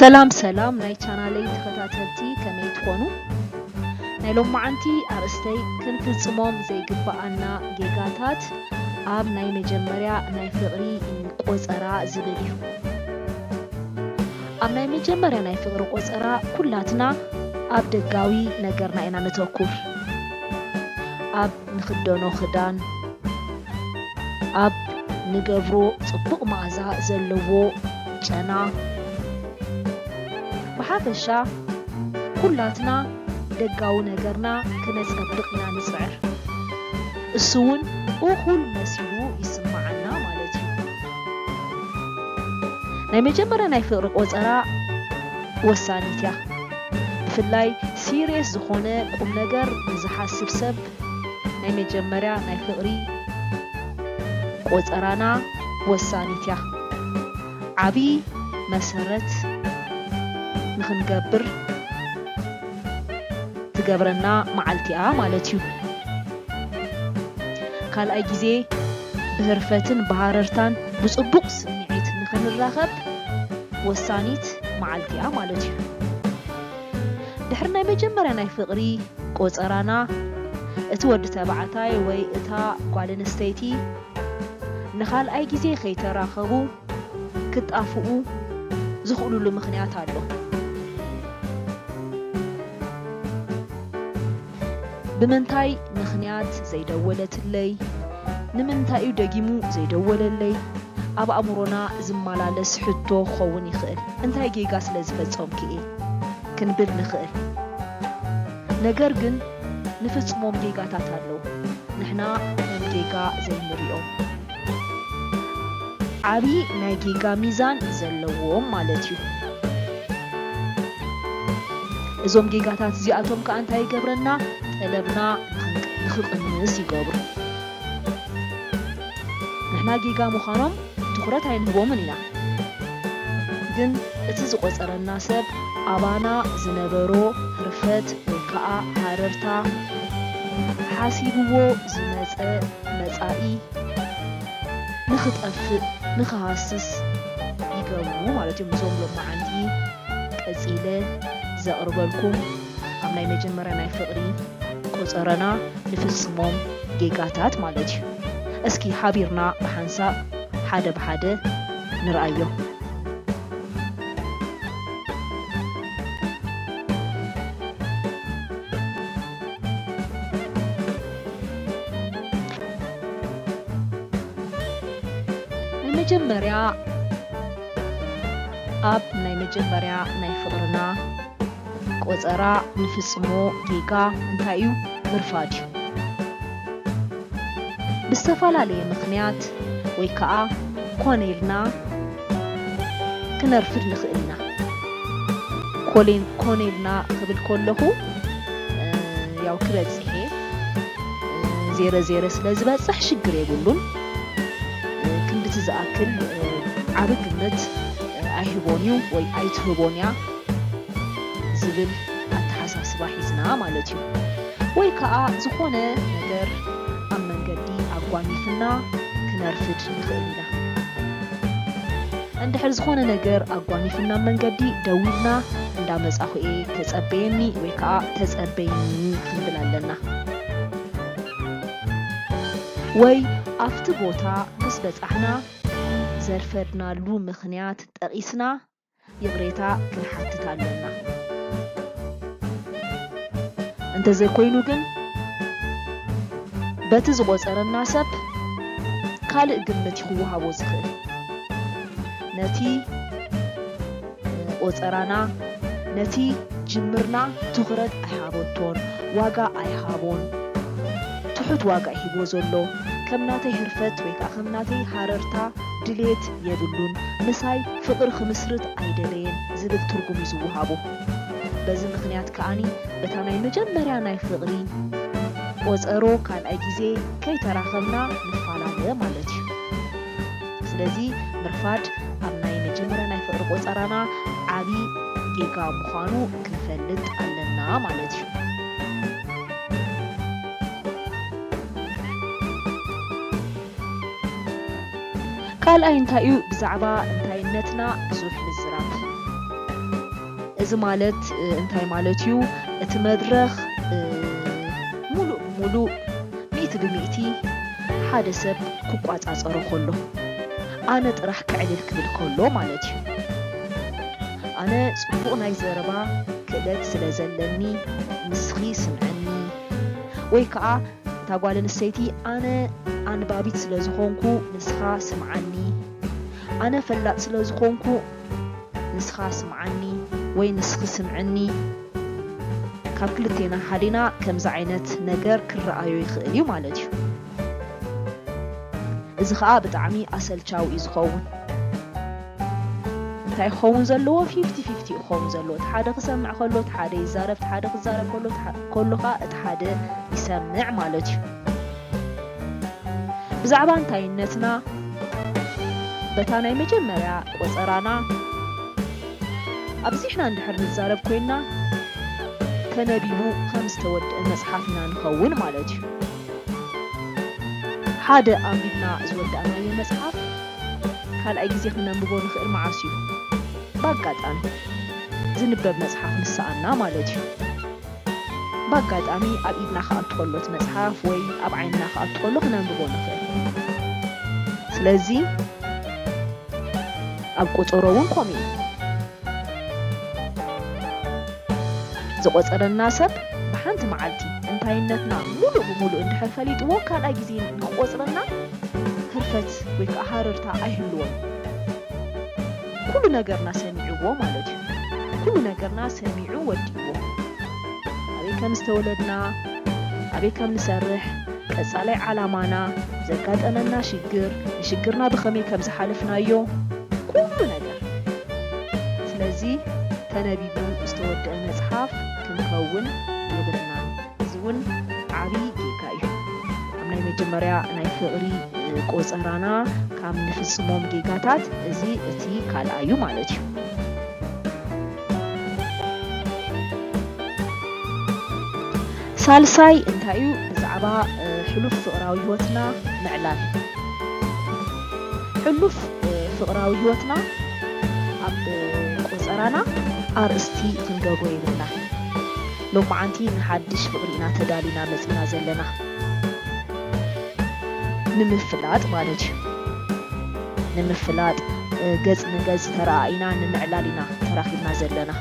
ሰላም ሰላም ናይ ቻናለይ ተኸታተልቲ፣ ከመይ ትኾኑ? ናይ ሎማዓንቲ ኣርእስተይ ክንፍጽሞም ዘይግብኣና ጌጋታት ኣብ ናይ መጀመርያ ናይ ፍቕሪ ቆጸራ ዝብል እዩ። ኣብ ናይ መጀመርያ ናይ ፍቕሪ ቆጸራ ኩላትና ኣብ ደጋዊ ነገርና ኢና ነተኩር። ኣብ ንኽደኖ ክዳን፣ ኣብ ንገብሮ ጽቡቕ መኣዛ ዘለዎ ጨና፣ ብሓፈሻ ኩላትና ደጋዊ ነገርና ክነጸብቕ ኢና ንጽዕር። እሱ እውን እኹል መሲሉ ይስምዓና ማለት እዩ። ናይ መጀመርያ ናይ ፍቕሪ ቆጸራ ወሳኒት እያ። ብፍላይ ሲሪየስ ዝኾነ ቁም ነገር ንዝሓስብ ሰብ ናይ መጀመርያ ናይ ፍቕሪ ቆጸራና ወሳኒት እያ። ዓቢ መሰረት ንኽንገብር ትገብረና መዓልቲ እያ ማለት እዩ። ካልኣይ ግዜ ብህርፈትን ብሃረርታን ብጽቡቕ ስምዒት ንኽንራኸብ ወሳኒት መዓልቲ እያ ማለት እዩ። ድሕሪ ናይ መጀመርያ ናይ ፍቕሪ ቆጸራና፣ እቲ ወዲ ተባዕታይ ወይ እታ ጓል ኣንስተይቲ ንኻልኣይ ግዜ ከይተራኸቡ ክጣፍኡ ዝኽእሉሉ ምኽንያት ኣሎ። ብምንታይ ምኽንያት ዘይደወለትለይ? ንምንታይ እዩ ደጊሙ ዘይደወለለይ? ኣብ ኣእምሮና ዝመላለስ ሕቶ ክኸውን ይኽእል። እንታይ ጌጋ ስለ ዝፈጸምኩ እየ? ክንብል ንኽእል። ነገር ግን ንፍጽሞም ጌጋታት ኣለዉ፣ ንሕና ከም ጌጋ ዘይንሪኦም። ዓቢ ናይ ጌጋ ሚዛን ዘለዎም ማለት እዩ። እዞም ጌጋታት እዚኣቶም ከኣ እንታይ ይገብረና? ጠለብና ንኽን-፣ ንኽቕንስ ይገብሩ። ንሕና ጌጋ ምዃኖም ትኹረት ኣይንህቦምን ኢና። ግን እቲ ዝቖጸረና ሰብ ኣባና ዝነበሮ ህርፈት ወይ ከኣ ሃረርታ ሓሲብዎ ዝመጸ መጻኢ ንኽጠፍእ፣ ንኽሃስስ ይገብሩ ማለት እዮም። እዞም ሎማዓንቲ ቀጺለ ዘቕርበልኩም ኣብ ናይ መጀመርያ ናይ ፍቕሪ ቆጸረና ንፍጽሞም ጌጋታት ማለት እዩ። እስኪ ሓቢርና ብሓንሳብ ሓደ ብሓደ ንርኣዮ። ናይ መጀመርያ፣ ኣብ ናይ መጀመርያ ናይ ፍቕርና ቆጸራ ንፍጽሞ ጌጋ እንታይ እዩ? ምርፋድ እዩ። ብዝተፈላለየ ምኽንያት ወይ ከኣ ኮነ ኢልና ክነርፍድ ንኽእል ኢና። ኮሌን-፣ ኮነ ኢልና ክብል ከለኹ፣ እ፣ ያው ክበጽሕ እየ። እ፣ ዜረ ዜረ ስለ ዝበጽሕ ሽግር የብሉን። እ፣ ክንድቲ ዝኣክል፣ እ፣ ዓቢ ግምት፣ እ፣ ኣይህቦን እዩ ወይ ኣይትህቦን እያ ዝብል ኣተሓሳስባ ሒዝና ማለት እዩ። ወይ ከኣ ዝኾነ ነገር ኣብ መንገዲ ኣጓኒፍና ክነርፍድ ንኽእል ኢና። እንድሕር ዝኾነ ነገር ኣጓኒፍና ኣብ መንገዲ ደው ኢልና፣ "እንዳ መጻኹ እየ፣ ተጸበየኒ" ወይ ከኣ "ተጸበይኒ" ክንብል ኣለና። ወይ ኣብቲ ቦታ ምስ በጻሕና ዘርፈድናሉ ምኽንያት ጠቒስና ይቕሬታ ክንሓትት ኣለና። እንተዘይኮይኑ ግን፣ በቲ ዝቖጸረና ሰብ ካልእ ግምት እዩ ክወሃቦ ዝኽእል። ነቲ ቆጸራና፣ ነቲ ጅምርና ትኹረት ኣይሃበቶን፣ ዋጋ ኣይሃቦን። ትሑት ዋጋ እዩ ሂብዎ ዘሎ። ከም ናተይ ህርፈት ወይ ከኣ ከም ናተይ ሃረርታ ድሌት የብሉን፣ ምሳይ ፍቕሪ ክምስርት ኣይደለየን ዝብል ትርጉም እዩ ዝወሃቦ። በዚ ምኽንያት ከኣኒ በታ ናይ መጀመርያ ናይ ፍቕሪ ቆጸሮ ካልኣይ ግዜ ከይተራኸብና ንፈላለ ማለት እዩ። ስለዚ ምርፋድ ኣብ ናይ መጀመርያ ናይ ፍቕሪ ቆጸራና ዓቢ ጌጋ ምዃኑ ክንፈልጥ ኣለና ማለት እዩ። ካልኣይ እንታይ እዩ? ብዛዕባ እንታይነትና ብዙሕ ምዝራብ። እዚ ማለት እንታይ ማለት እዩ? እቲ መድረኽ ሙሉእ ብሙሉእ ሚእቲ ብሚእቲ ሓደ ሰብ ክቋጻጸሮ ከሎ፣ ኣነ ጥራሕ ክዕልል ክብል ከሎ ማለት እዩ። ኣነ ጽቡቕ ናይ ዘረባ ክእለት ስለ ዘለኒ ንስኺ ስምዐኒ፣ ወይ ከኣ እታ ጓል ኣንስተይቲ ኣነ ኣንባቢት ስለ ዝኾንኩ ንስኻ ስምዓኒ፣ ኣነ ፈላጥ ስለ ዝኾንኩ ንስኻ ስምዓኒ ወይ ንስኺ ስምዕኒ፣ ካብ ክልቴና ሓዲና ከምዚ ዓይነት ነገር ክረኣዮ ይኽእል እዩ ማለት እዩ። እዚ ኸኣ ብጣዕሚ ኣሰልቻዊ እዩ ዝኸውን። እንታይ ክኸውን ዘለዎ? ፊፍቲ ፊፍቲ ክኸውን ዘለዎ። እቲ ሓደ ክሰምዕ ከሎ እቲ ሓደ ይዛረብ፣ እቲ ሓደ ክዛረብ ከሎ እቲ ሓ- ከሎ ኸኣ እቲ ሓደ ይሰምዕ ማለት እዩ። ብዛዕባ እንታይነትና በታ ናይ መጀመርያ ቆጸራና ኣብዚሕና እንድሕር ንዛረብ ኮይንና፣ ተነቢቡ ከም ዝተወድአ መጽሓፍ ኢና ንኸውን ማለት እዩ። ሓደ ኣንቢብና ዝወዳእናዮ መጽሓፍ ካልኣይ ግዜ ክነንብቦ ንኽእል መዓስ እዩ? ብኣጋጣሚ ዝንበብ መጽሓፍ ምስ ሰኣና ማለት እዩ። ብኣጋጣሚ ኣብ ኢድና ክኣቱ ከሎ እቲ መጽሓፍ ወይ ኣብ ዓይንና ክኣቱ ከሎ ክነንብቦ ንኽእል። ስለዚ ኣብ ቆጸሮ እውን ከምኡ እዩ። ዝቆጸረና ሰብ ብሓንቲ መዓልቲ እንታይነትና ሙሉእ ብሙሉእ እንድሕር ፈሊጥዎ፣ ካልኣይ ግዜ ንክቆጽረና ህርፈት ወይ ከዓ ሃረርታ ኣይህልዎን። ኩሉ ነገርና ሰሚዕዎ ማለት እዩ። ኩሉ ነገርና ሰሚዑ ወዲእዎ። ኣበይ ከም ዝተወለድና፣ ኣበይ ከም ንሰርሕ፣ ቀጻላይ ዓላማና፣ ዘጋጠመና ሽግር፣ ንሽግርና ብኸመይ ከም ዝሓለፍናዮ፣ ኩሉ ነገር። ስለዚ ተነቢቡ ዝተወደአ መጽሓፍ ክንከውን የብልናን። እዚ እውን ዓቢ ጌጋ እዩ። ኣብ ናይ መጀመርያ ናይ ፍቕሪ፣ እ፣ ቆጸራና ካብ ንፍጽሞም ጌጋታት እዚ እቲ ካልኣዩ ማለት እዩ። ሳልሳይ እንታይ እዩ? ብዛዕባ፣ እ፣ ሕሉፍ ፍቕራዊ ህይወትና ምዕላል። ሕሉፍ፣ እ፣ ፍቕራዊ ህይወትና ኣብ፣ እ፣ ቆጸራና ኣርእስቲ ክንገብሮ የብልና። ሎማዓንቲ ንሓድሽ ፍቕሪ ኢና ተዳሊና መጺና ዘለና። ንምፍላጥ ማለት እዩ። ንምፍላጥ፣ እ፣ ገጽ ንገጽ ተረኣኢና ንምዕላል ኢና ተራኺብና ዘለና።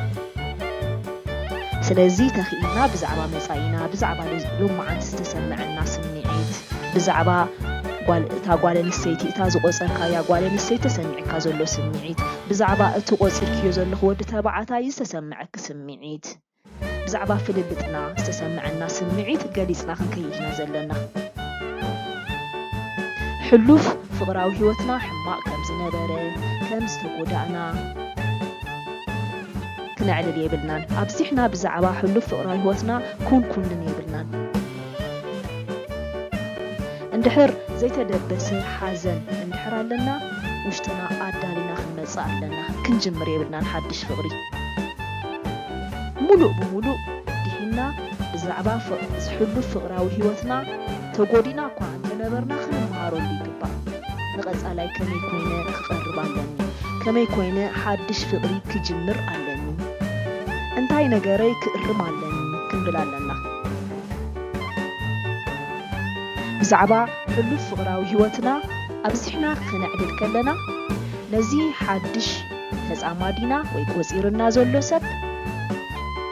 ስለዚ ተኽኢልና ብዛዕባ መጻኢና፣ ብዛዕባ ሎ-፣ ሎማዓንቲ ዝተሰምዐና ስምዒት፣ ብዛዕባ ጓል፣ እታ ጓል ኣንስተይቲ፣ እታ ዝቖጸርካያ ጓል ኣንስተይቲ ተሰሚዕካ ዘሎ ስምዒት፣ ብዛዕባ እቲ ቆጺርክዮ ዘለኹ ወዲ ተባዕታይ ዝተሰምዐኪ ስምዒት፣ ብዛዕባ ፍልልጥና ዝተሰምዐና ስምዒት ገሊጽና ክንከይድ ኢና ዘለና። ሕሉፍ ፍቕራዊ ህይወትና ሕማቕ ከም ዝነበረ፣ ከም ዝተጎዳእና ክነዕልል የብልናን። ኣብዚሕና ብዛዕባ ሕሉፍ ፍቕራዊ ህይወትና ኩንኩንን የብልናን። እንድሕር ዘይተደበሰ ሓዘን እንድሕር ኣለና፣ ውሽጥና ኣዳሊና ክንመጽእ ኣለና። ክንጅምር የብልናን ሓድሽ ፍቕሪ። ሙሉእ ብሙሉእ ዲሒና ብዛዕባ ፍቕ-፣ ዝሕሉፍ ፍቕራዊ ህይወትና ተጎዲና እኳ እንተነበርና ክንመሃረሉ ይግባእ። ንቐጻላይ ከመይ ኮይነ ክቐርብ ኣለኒ? ከመይ ኮይነ ሓድሽ ፍቕሪ ክጅምር ኣለኒ? እንታይ ነገረይ ክእርም ኣለኒ? ክንብል ኣለና። ብዛዕባ ሕሉፍ ፍቕራዊ ህይወትና ኣብዚሕና ክነዕልል ከለና፣ ነዚ ሓድሽ ተጻማዲና ወይ ቆጺርና ዘሎ ሰብ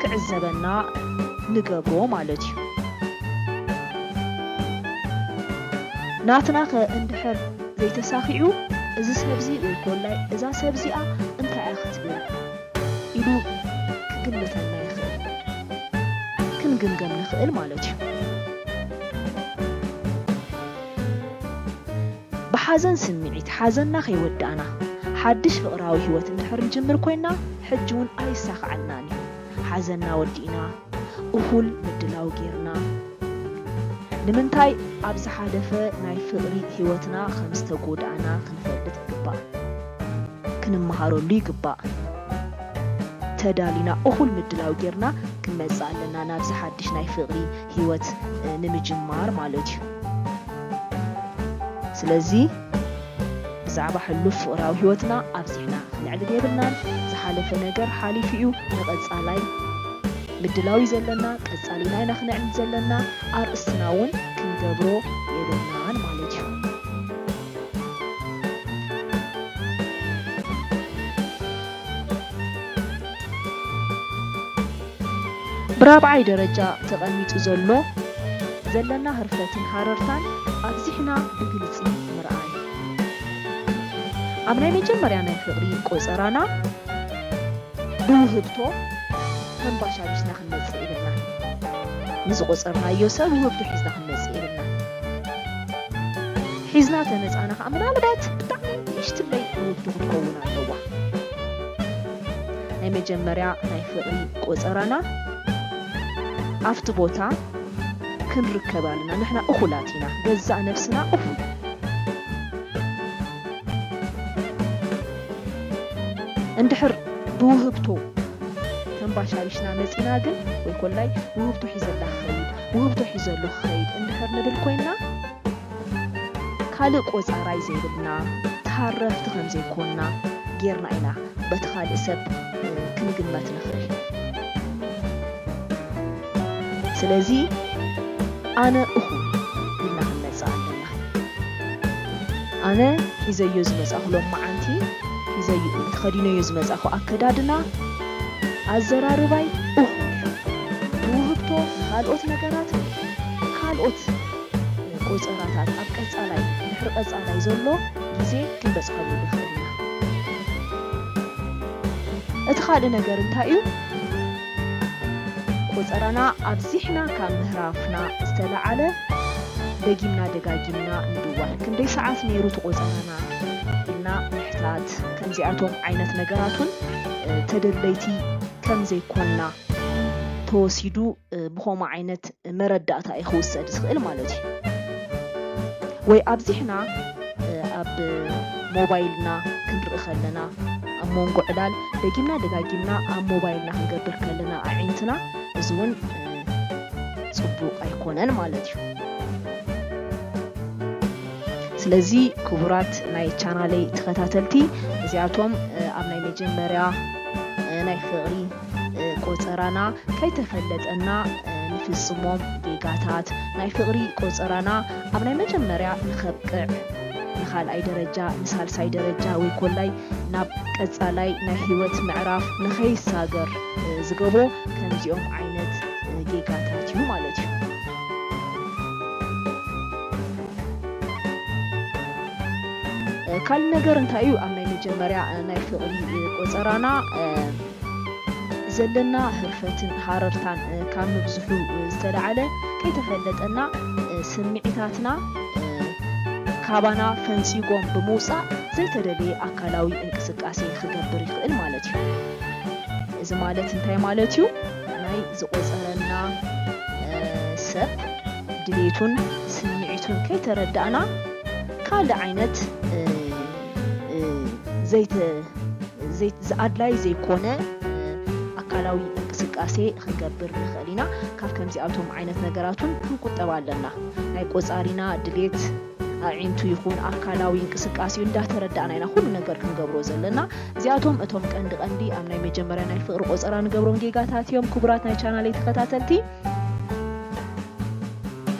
ክዕዘበና ንገብሮ ማለት እዩ። ናትናኸ እንድሕር ዘይተሳኺዑ፣ እዚ ሰብዚ ወይ ኮላይ እዛ ሰብዚኣ እንታይ እያ ክትብል ኢሉ ክግምተና ይኽእል፣ ክንግምገም ንኽእል ማለት እዩ። ብሓዘን ስምዒት ሓዘንና ከይወዳእና፣ ሓድሽ ፍቕራዊ ህይወት እንድሕር ንጅምር ኮይንና፣ ሕጂ እውን ኣይሳኽዓልናን እዩ። ሓዘንና ወዲእና፣ እኹል ምድላው ጌርና፣ ንምንታይ ኣብ ዝሓለፈ ናይ ፍቕሪ ህይወትና ከም ዝተጎዳእና ክንፈልጥ ይግባእ። ክንመሃረሉ ይግባእ። ተዳሊና እኹል ምድላው ጌርና ክንመጽእ ኣለና ናብዚ ሓድሽ ናይ ፍቕሪ ህይወት፣ እ፣ ንምጅማር ማለት እዩ። ስለዚ ብዛዕባ ሕሉፍ ፍቕራዊ ህይወትና ኣብዚሕና ክነዕልል የብልናን። ዝሓለፈ ነገር ሓሊፉ እዩ። ንቐጻላይ ምድላው እዩ ዘለና። ቀጻሊና ኢና ክነዕልል ዘለና። ኣርእስትና እውን ክንገብሮ የብልናን ማለት እዩ። ብራብዓይ ደረጃ ተቐሚጡ ዘሎ ዘለና ህርፈትን ሃረርታን ኣብዚሕና ብግልጺ ምርኣይ። ኣብ ናይ መጀመርያ ናይ ፍቕሪ ቆጸራና ብውህብቶ ተንባሻቢሽና ክንመጽእ የብልና። ንዝቆጸርናዮ ሰብ ውህብቶ ሒዝና ክንመጽእ የብልና። ሒዝና ተመጻና ከኣ ምናልባት ብጣዕሚ ንእሽትለይ ውህብቶ ክትከውን ኣለዋ። ናይ መጀመርያ ናይ ፍቕሪ ቆጸራና ኣብቲ ቦታ ክንርከብ ኣለና። ንሕና እኹላት ኢና። ገዛእ ነፍስና እኹል። እንድሕር ብውህብቶ ተንባሻቢሽና መጺና ግን፣ ወይ ኮላይ ውህብቶ ሒዘላ ክኸይድ፣ ውህብቶ ሒዘሉ ክኸይድ እንድሕር ንብል ኮይንና፣ ካልእ ቆጻራይ ዘይብልና፣ ተሃረፍቲ ከም ዘይኮንና ጌርና ኢና በቲ ካልእ ሰብ፣ እ፣ ክንግመት ንኽእል። ስለዚ ኣነ እኹል ኢልና ክንመጽእ ኣለና። ኣነ ሒዘዮ ዝመጻኹ ሎመዓንቲ፣ ሒዘዮ፣ ተኸዲነዮ ዝመጻኹ ኣከዳድና፣ ኣዘራርባይ እኹል። ብውህብቶ ንኻልኦት ነገራት፣ ካልኦት ቆጸራታት ኣብ ቀጻላይ፣ ድሕሪ ቀጻላይ ዘሎ ግዜ ክንበጽሐሉ ንኽእል ኢና። እቲ ካልእ ነገር እንታይ እዩ? ቆጸራና ኣብዚሕና ካብ ምህራፍና ዝተለዓለ ደጊምና ደጋጊምና ምድዋል። ክንደይ ሰዓት ነይሩ እቲ ቆጸራና ኢልና ምሕታት። ከምዚኣቶም ዓይነት ነገራት እውን፣ እ፣ ተደለይቲ ከም ዘይኮንና ተወሲዱ፣ እ፣ ብኸምኡ ዓይነት መረዳእታ እዩ ክውሰድ ዝኽእል ማለት እዩ። ወይ ኣብዚሕና፣ እ፣ ኣብ ሞባይልና ክንርኢ ከለና፣ ኣብ መንጎ ዕላል ደጊምና ደጋጊምና ኣብ ሞባይልና ክንገብር ከለና ኣዒንትና፣ እዚ እውን፣ እ፣ ጽቡቕ ኣይኮነን ማለት እዩ። ስለዚ ክቡራት ናይ ቻናለይ ተኸታተልቲ፣ እዚኣቶም፣ እ፣ ኣብ ናይ መጀመርያ፣ እ፣ ናይ ፍቕሪ፣ እ፣ ቆጸራና ከይተፈለጠና፣ እ፣ ንፍጽሞም ጌጋታት፣ ናይ ፍቕሪ ቆጸራና ኣብ ናይ መጀመርያ ንኸብቅዕ፣ ንኻልኣይ ደረጃ፣ ንሳልሳይ ደረጃ ወይ ኮላይ ናብ ቀጻላይ ናይ ህይወት ምዕራፍ ንኸይሳገር፣ እ፣ ዝገብሮ ከምዚኦም ዓይነት፣ እ፣ ጌጋታት እዩ ማለት እዩ። እ፣ ካልእ ነገር እንታይ እዩ? ኣብ ናይ መጀመርያ፣ እ፣ ናይ ፍቕሪ፣ እ፣ ቆጸራና፣ እ፣ ዘለና ህርፈትን ሃረርታን፣ እ፣ ካብ ምብዝሑ፣ እ፣ ዝተላዕለ ከይተፈለጠና፣ እ፣ ስምዒታትና፣ እ፣ ካባና ፈንጺጎም ብምውጻእ ዘይተደለየ ኣካላዊ እንቅስቃሴ ክገብር ይኽእል ማለት እዩ። እዚ ማለት እንታይ ማለት እዩ? ናይ ዝቆጸረና፣ እ፣ ሰብ ድሌቱን ስምዒቱን ከይተረዳእና ካልእ ዓይነት፣ እ፣ እ፣ ዘይተ-፣ ዘይ-፣ ኣድላይ ዘይኮነ፣ እ፣ ኣካላዊ እንቅስቃሴ ክንገብር ንኽእል ኢና። ካብ ከምዚኣቶም ዓይነት ነገራት እውን ክንቁጠብ ኣለና። ናይ ቆጻሪና ድሌት ኣዒንቱ ይኹን ኣካላዊ እንቅስቃሴኡ እንዳተረዳእና ኢና ኩሉ ነገር ክንገብሮ ዘለና። እዚኣቶም እቶም ቀንዲ ቀንዲ ኣብ ናይ መጀመርያ ናይ ፍቕሪ ቆጸራ ንገብሮም ጌጋታት እዮም። ክቡራት ናይ ቻናለይ ተኸታተልቲ፣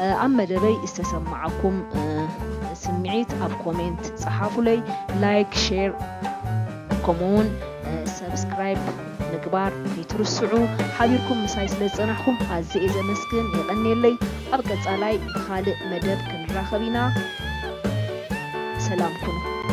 እ፣ ኣብ መደበይ ዝተሰማዓኩም፣ እ፣ ስምዒት ኣብ ኮሜንት ጸሓፉለይ። ላይክ፣ ሼር፣ ከምኡውን፣ እ፣ ሰብስክራይብ ምግባር ከይትርስዑ። ሓቢርኩም ምሳይ ስለ ዝጸናሕኩም ኣዝየ እየ ዘመስግን። የቐንየለይ። ኣብ ቀጻላይ ብኻልእ መደብ ክንራኸብ ኢና። ሰላም ኩኑ።